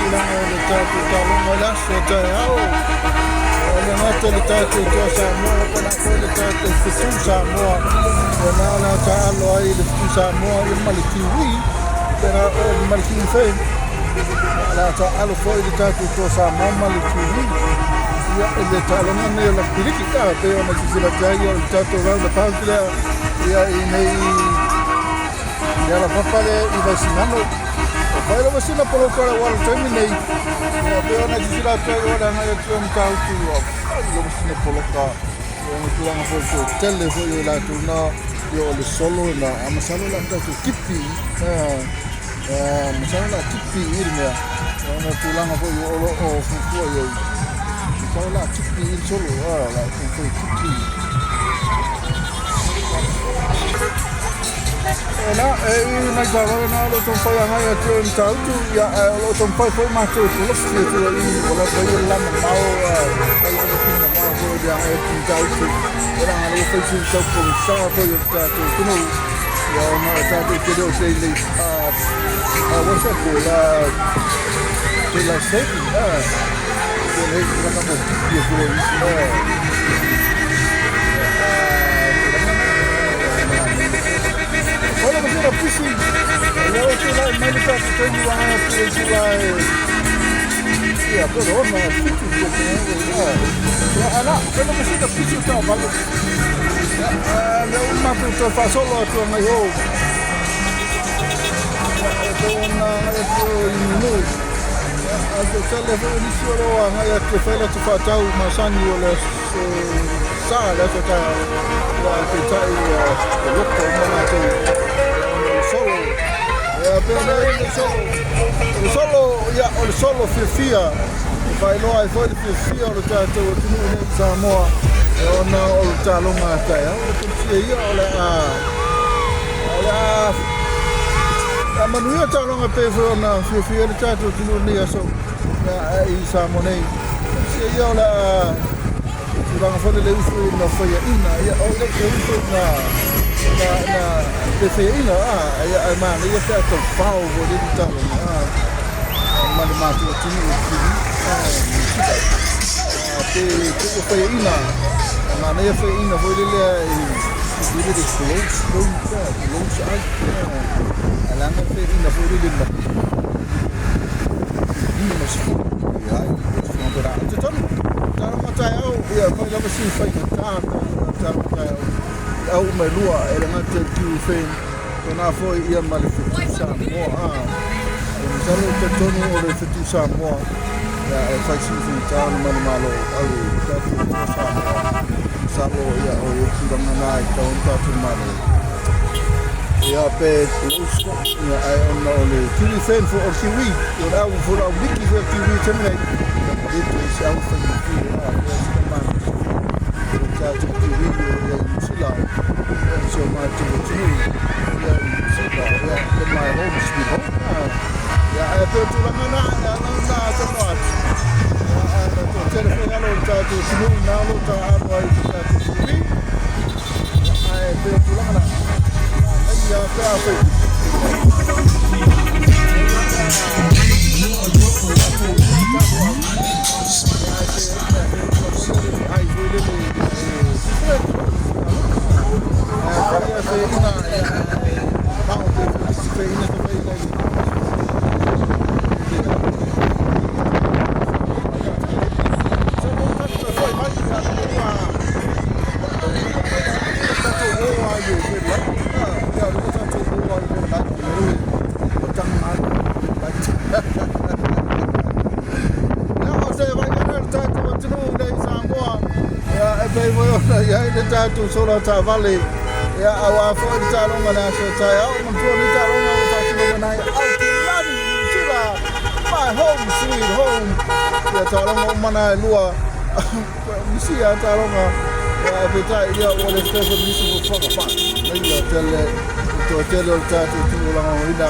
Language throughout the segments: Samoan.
tulaga o le tatou taaloga i le aso taeao. O le gata le tatou Toa Samoa, faapena foi le tatou Fetu Samoa. O na o le a taalo ai le Fetu Samoa ia ma le Kiwi. Pena o ma le Kiwi Fan. O le a taaalo foi le tatou Toa Samoa ma le Kiwi. Ia, i le taaloga nei o Rugby League, e pei ona silasila atu ai, o le tatou roundabout lea, ia i nei le alapapa lea i Vaisigano. O fai lava sina poloka o le auala i le taimi nei. Ia, pei ona silasila atu ai, o le agai atu i Matautu, ua fai lava sina poloka. Ia, ma tulaga foi toatele foi o i latou na, ia o le solo na, a masalo o le a tatou tipi, masalo o le a tipi i le mea, ona tulaga foi o lo o fuafua i ai. Masalo o le a tipi i le solo, o le a fuafua i tipi. E na, e i nai taavale na o lo o taumafai agai atu i Matautu, ia, ae o lo o taumafai foi matou e kolosi atu i o la fai le la mamao, fai le fina mamao foi o le agai atu i Matautu. E leaga ua fai si tau pogisa foi o le tatou atunuu, ia ona o tatou te le o se i what's that called? Daylight saving, pe le tulaga mo tipi e fua isi. Wala ba sila pisi? Ia o tulai mai le tatou taimi ua agai atu i tulai. Ia, pe ona fitu ia te ia ala, pelo ma sila pisi o taavale. Ia, lea ua matou toe faasolo atu agai o. Ia, e pei ona agai atu i Nuu. Ia, a te tele foi o nisi o lo o agai atu e fai latou faatau masani o le aso sa le aso taeao. Ia, peitai ua poloka uma latou ona o le solo. Ia, pei ona i ai le solo. O le solo, ia, o le solo fiafia. E faailoa ai foi le fiafia o le tatou atunuu nei i Samoa, e ona o le taaloga a taeao. O le tausia ia o le a o le a a manuia taaloga pei foi ona fiafia le tatou atunuu nei aso ia, i Samoa nei. Tausia ia o le a tulaga foi le uso na faiaina, ia o le uso na pe faiaina a ia ai manaia pe a taufao foi le taaloga a ma le matou atunuu i Kiwi Niu Sila pe pe ua faiaina a manaia faiaina foi le lea i i le close close close eye a leaga faiaina foi le ma 50 ia ai le te tonu taaloga taeao ia fai lava si faigata taaloga taeao i au uma e lua e le gata i le Kiwi Fan pena foi ia ma le Fetu Samoa a e masalo i talitonu o le Fetu Samoa ia e fai si faigata ona ma le Malo au i tatou Toa Samoa masalo ia o le tulaga na e tatau ona tatou Malo ia pe close ia ae ona o le Kiwi Fan foi o le Kiwi o le au foi o le au liki foi o le Kiwi taimi nei ia ma le toe se au faigofie a pe sina malosi o le tatou Kiwi o ia i Niu Sila ia si o matou atunuu ia i Niu Sila ia le my home sweet home ia ae pei o tulaga na e ala ona talanoa atu ia ae na toatele foi alo o le tatou atunuu na o lo o taaalo ai i le tatou Kiwi ia ae pei o tulaga na manaia pe a fai. Ia, o se vai ana le tatou atunuu nei i Samoa, ia, e pei foi ona i ai le tatou sola taavale, ia, aua foi le taaloga i le aso taeao. Manatua nei taaloga ua faatino mai nai Aotearoa Niu Sila, my home sweet home. Ia, taaloga uma na e lua. Misi a taaloga, ia, ae peitai, ia, ua le toe foi nisi fuafuaga fa. Ia, tele, toatele o le tatou atunuu lagolagoina.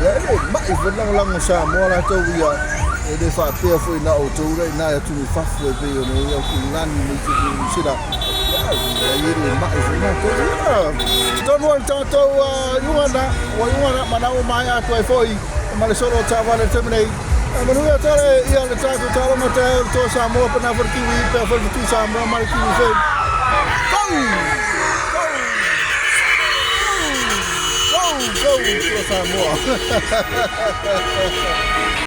Ia, e le mai foi le lagolago Samoa latou ia, e le faapea foi na outou la ina e atunuu i fafo e pei ona i ai Aukilani ma isi atunuu Niu Sila. Ia, e le mai foi matou. Ia, tonu o le tatou iuga na, ua iuga na, mana ua maea atu ai foi ma le solo o taavale i le taimi nei. Manuia tele ia le tatou taaloga taeao i le Toa Samoa pe na foi le Kiwi pe afai le Fatu Samoa ma le Kiwi Fame. Go! Go! Go! Go! Toa Samoa!